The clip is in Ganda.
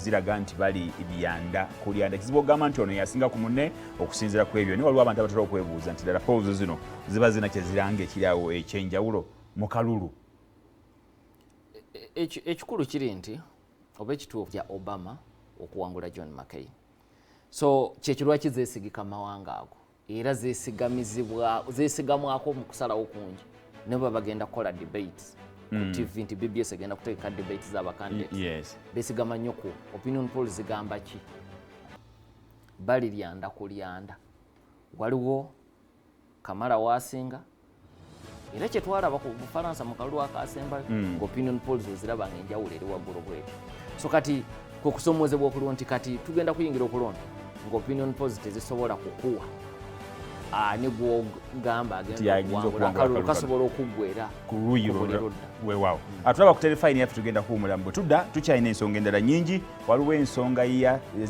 ziraga nti bali lyanda ku lyanda. Kizibu okugamba nti ono yasinga ku munne okusinziira ku ebyo, naye waliwo abantu abatera okwebuuza nti ddala polls zino ziba zina kye ziranga ekiri awo ekyenjawulo mu kalulu? Ekikulu kiri nti oba ekituufu kya Obama okuwangula John McCain, so kyekirwaki zeesigika mawanga ago era zeesigamizibwa, zeesigamwako mu kusalawo kungi, ne baba bagenda kukola debates ku TV, nti BBS egenda kutegeka debates z'abacandidates, beesigama nnyo ku opinion polls zigamba ki. Bali lyanda ku lyanda, waliwo Kamala waasinga, era kyetwalaba ku Bufalansa mu kalulu akasembayo, nga opinion polls oziraba nga enjawulo eri waggulu bwetyo. So kati kwe kusomoozebwa okuliwo nti kati tugenda kuyingira okulonda nga opinion polls tezisobola kukuwa ani gwogamba Nti agenda yayinza okuwangula okuwangula akalulu. Akalulu. Kasobola okuggwera ku luuyi ku buli lulala. ludda. Weewaawo, atulaba ku terefayini yaffe, tugenda kuwumulamu. Bwe tudda tukyalina ensonga endala nyingi. Waliwo ensonga ya eziyitibwa